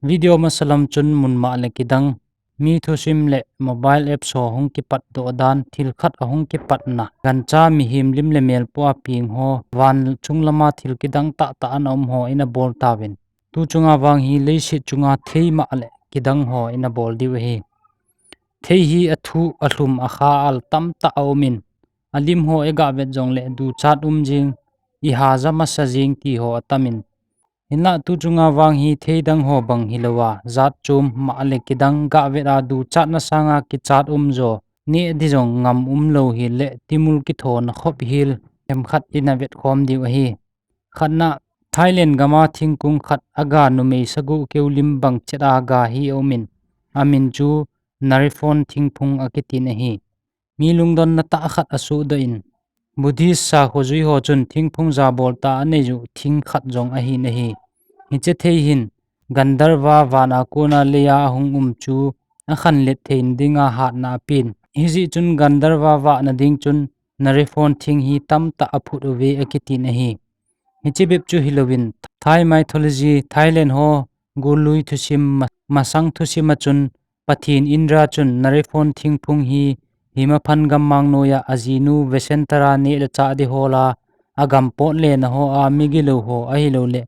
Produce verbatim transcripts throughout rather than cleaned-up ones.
Video masalam chun mun mah le kidang, mi thusim le mobile apps ho hung kipatdoh dan, thil khat ahung kipatna, gancha mihem lim le mel pua peng ho, van chung lama thil kidang tahtah ana um ho in abol tauvin. Tu chunga vang hi leiset chunga thei mah le kidang ho in abol diu ahi. Thei hi athu alhum akha al tamtah aumin, alim ho iga vet jongle duchat um jing, ihaja masa jing ti ho atamin. Hinlah tu chunga vang hi thei dang ho bang hilouva, jat chom mah le kidang ga vet a duchatna sanga kichat um jo, neh di jong ngam umlou hile timul kithona khop hel, themkhat in avet khom diu ahi. Khatna, Thailand gama thingkung khat aga numei sagu keu lim bang chet aga hi aumin, amin chu Nariphon thingphung akitin ahi. Mi lungdonna tah khat asuhdoh in, Buddhist sakho jui ho chun thingphung jabol tah anei u thing khat jong ahin ahi. Hiche thei hin Gandharva vana kona leiya ahung um chu akhanlet theina dinga hatna apen. Hijeh chun Gandharva vahna ding chun Nariphon thing hi tamtah aphut uve akitin ahi. Hiche bep chu hilouvin, Thai mythology, Thailand ho gollui thusim, ma-, masang thusim a chun Pathen Indra chun Nariphon thingphung hi hima phan gammang noiya ajinu Vesantara neh le chah di hola, agam pot lena hoa migilou ho ahilouleh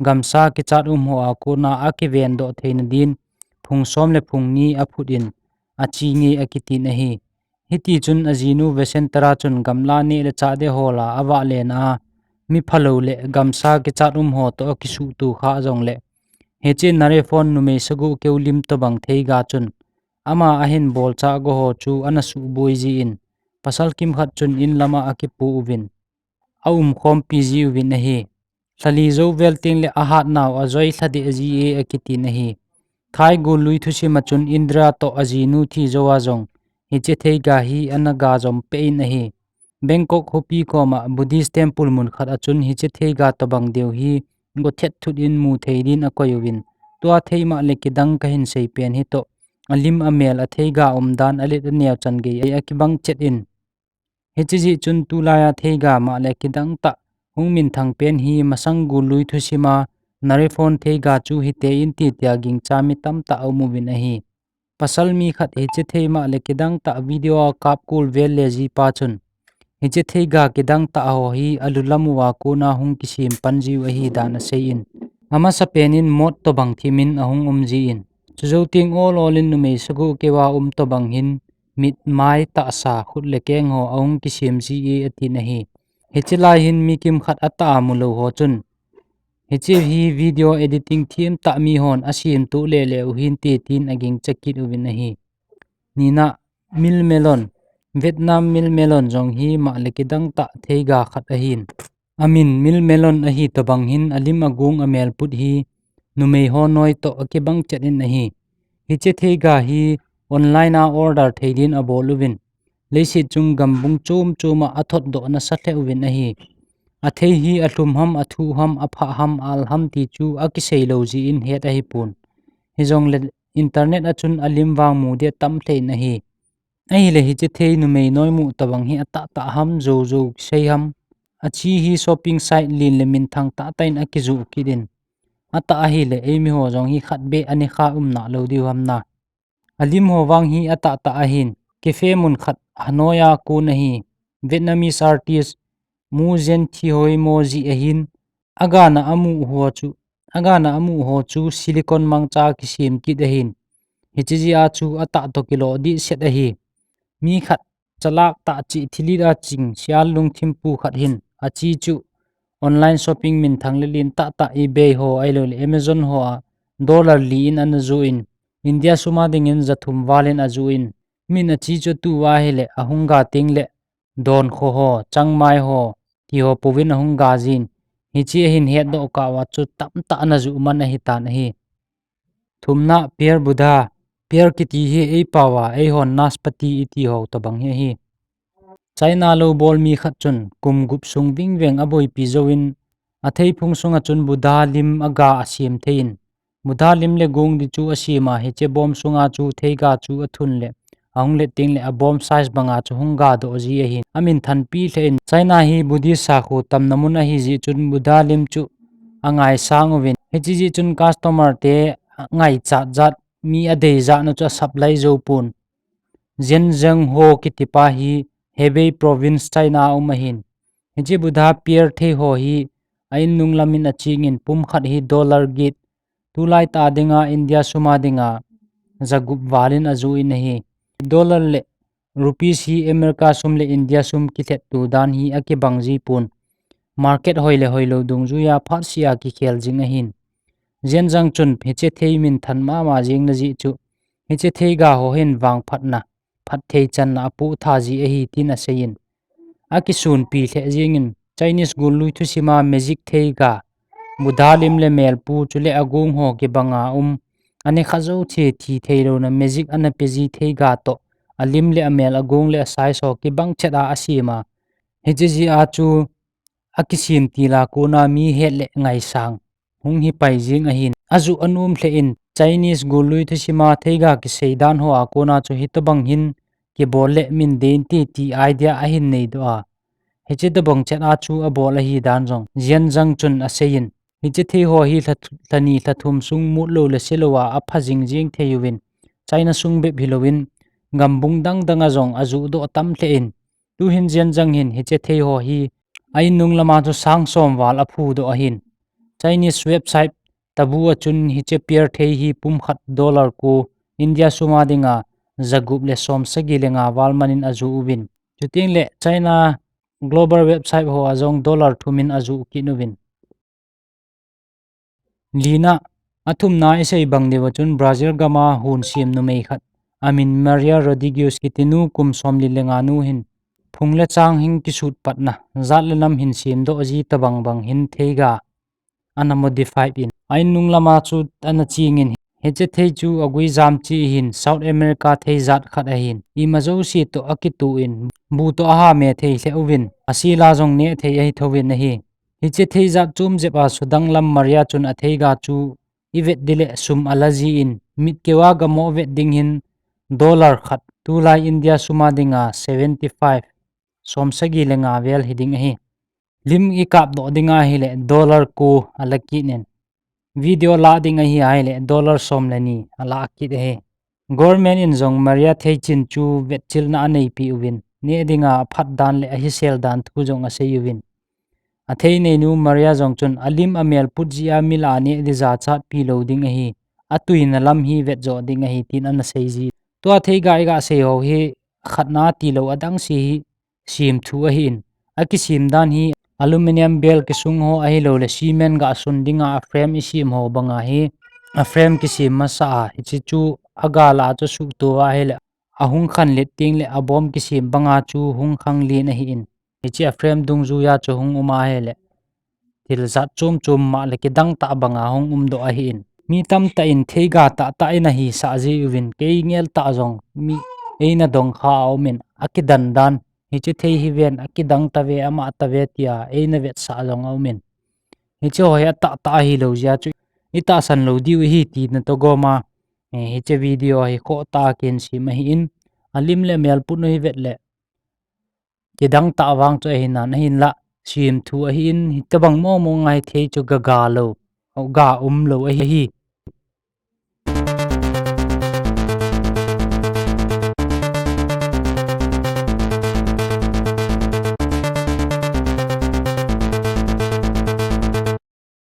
gamsa kichat um hoa kona akivendoh theina din phung som le phung ni aphut in ache nge akitin ahi. Hitichun ajinu Vesantara chun gamla neh le chah di hola avah lena a, mi phalou le gamsa kichat um ho toh akisuhto kha jongle, hiche Nariphon numei sagu keu lim tobang theiga chun ama ahin bolchah go ho chu ana suhboi jin, pasal kimkhat chun in lama akipu uvin, aumkhompi jiuvin ahi. Lha li jou vel tengle ahatnau ajoi lhadeh jie akitin ahi. Thai gollui thusim a chun Indra toh ajinu thi jouva jong hiche theiga hi ana ga jom peh in ahi. Bangkok khopi koma Buddhist temple mun khat a chun hiche theiga tobang deu hi gothet thut in mu thei din akoi uvin, tua thei mah le kidang kahin sei pen hitoh, alim amel atheiga umdan alet aneo chan gei akibang chet in, hiche jeh chun tulaiya theiga mah le kidang tah hung minthang pen hi masang gollui thusima Nariphon theiga chu hite inte tia gingcha mi tamtah aum uvin ahi. Pasal mi khat hiche thei mah le kidang tah video a kapkol vel le jipa chun, hiche theiga kidang tah ho hi alulam uva kona hung kisem pan jiu ahi dan asei in, amasapen in mot tobang thimin ahung um jin, chujou teng ol ol in numei sagu keuva um tobang hin mit mai tahsa khut le keng ho ahung kisem jie atin ahi. Hiche lai hin mi kimkhat atah a mulou ho chun, hiche hi video editing themtah mihon asemtoh lele u hinte tin agingcha kit uvin ahi. Nina, Mil Melon, Vietnam Mil Melon jong hi mah le kidang tah theiga khat ahin. Amin Mil Melon ahi tobang hin alim agong amel put hi numei ho noi toh akibang chet in ahi. Hiche theiga hi online a order thei din abol uvin, leiset chung gambung chom choma athotdoh nasa lheh uvin ahi. Athei hi alhum ham, athu ham, apha ham, al ham ti chu akisei lou jin het ahipon. Hijongle internet a chun alim vang mu dia tam lheh in ahi. Ahile hiche thei numei noimu tobang hi atahtah ham, jou jou sei ham, ache hi shopping site len le minthang tahtah in akijoh kit in, atah ahile eimiho jong hi khat beh ani kha um nalou diu ham na. Alim ho vang hi atahtah ahin, cafe mun khat Hanoi a kon ahi, Vietnamese artist Mu Zen Thi Hoi Mo jeh ahin, agana amu ho chu, agana amu ho chu silicone mangcha kisem kit ahin, hiche jeh a chu atah toh kilo dehset ahi. Mi khat chalak tah cheh thilit a ching sial lungthim pu khat hin ache chu online shopping minthang le len tahtah eBay ho ahilouleh Amazon ho a dollar li in ana joh in, India sum a dingin jathum val in ajoh in, min ache chu tua ahile ahung ga tengle donkho ho, changmai ho, ti ho pouvin ahung ga jin, hiche ahin hetdoh kah uva chu tamtah ana joh man ahitan ahi. Thumna, Pear Buddha, pear kiti hi eipao a eihon naspati iti ho tobang hi ahi. China lou bol mi khat chun kum gup sung vingveng aboipi jouvin, atheiphung sunga chun Buddha lim aga asem thei in, Buddha lim le gong di chu asem a, hiche bom sunga chu theiga chu athun le, ahung let tengle abom size banga chu hung gadoh ji ahin, amin thanpi lheh in. China hi Buddhist sakho tamna mun ahi jeh chun Buddha lim chu angaisang uvin, hiche jeh chun customer te ngaichat jat, mi adei jat na chu a supply jou pon. Zhenjiang ho kitipa hi Hebei province China a um ahin. Hiche Buddha pier thei ho hi a in nung lamin achengin pumkhat hi dollar get, tulai ta dinga India suma dinga jagup valin ajoh in ahi. Dollar le rupees hi America sum le India sum kilhet tu dan hi akibang ji pon. Market hoi le hoilou dungjuiya phatseh a kikhel jing ahin. Zhenjiang chun hiche thei minthan mama jing na jeh chu, hiche theiga ho hin vangphatna, phatthei channa apoh tha ji ahi tin aseiyin. Akisunpi lheh jingin Chinese gollui thusima magic theiga, Buddha lim le melpu chule agong ho kibanga um, ani kha jou thi thi theilouna magic ana pe ji theiga toh, alim le amel agong le a size ho kibang chet a asem a. Hiche jeh a chu akisem til a kona mi het le ngaisang hung hi pai jing ahin. Ajoh anom lheh in Chinese gollui thusima theiga kisei dan ho a kona chu hitobang hin kibol le min dei inte ti idea ahin nei doh a. Hiche tobang chet a chu abol ahi dan jong Zhenjiang chun aseiyin. Hiche thei ho hi lha th-, lha ni lha thum sung mut lou le se lou a apha jing jing thei uvin, China sung bep hilouvin, gambung dang dang a jong ajoh doh tam lheh in, tuhin Zhenjiang hin hiche thei ho hi a in nung lama chu sang som val aphu doh ahin. Chinese website tabu a chun hiche pier thei hi pumkhat dollar ko, India suma dinga jagup le som sagi le nga val manin ajoh uvin. Chuteng le China global website ho a jong dollar thum in ajoh kit uvin. Lina, athumna isei bang diu a chun Brazil gama hon sem numei khat, amin Maria Rodrigues kitinu kum somli le nga nu hin phung le chang hin kisut patna, jat le nam hin sem doh ji tobang bang hin theiga ana modify in, a in nung lama chu ana chengin, hiche thei chu agui jam chi hin South America thei jat khat ahin, ima jouse toh akitoh in, bu toh aha me thei lheh uvin, asel a jong neh thei ahi thouvin ahi. Hiche thei jat chom jep a sudang lam Maria chun atheiga chu ivet ding le sum ala jin, mit keu a gamo vet ding hin dollar khat, tulai India suma dinga seventy five, som sagi le nga vel hi ding ahi. Lim ikap doh ding ahile dollar ko ala kit in. Video la ding ahi ahile dollar som le ni ala kit ahi. Government in jong Maria thei chin chu vetchilna aneipi uvin, neh dinga aphat dan le ahisel dan thu jong asei uvin. Athei neinu Maria jong chun alim amel put jia mi lah a neh ding jachat pi lou ding ahi. Atuina lam hi vet jo ding ahi tin ana sei ji. Tua theiga iga sei ho hi khatna tilou adang se hi sem thu ahin. Akisem dan hi aluminium bel kisung ho ahilou le cement ga sun dinga a frame isem ho banga hi a frame kisem masa a, hiche chu agal a chu suhto ahile ahung khan let teng le abom kisem banga chu hung khang len ahin. Hiche a frame dungjuiya chu hung um ahile thil jat chom chom mah le kidang tah banga hung um doh ahin. Mi tamtah in theiga tahtah in ahisah ji uvin, kei ngel tah jong mi eina dong kha aumin, akidan dan, hiche thei hi ven, akidang tave, amah tave tia eina vetsah jong aumin. Hiche ho hi atahtah ahilou jia chu itahsan lou diu ahi tina toh goma, eh, hiche video hi khoh tah a kin sem ahin, alim le mel put u hi vet le kidang tah vang chu ahinan ahinlah, sem thu ahin, hitobang momo ngai thei chu ga ga lou, ga um lou ahi.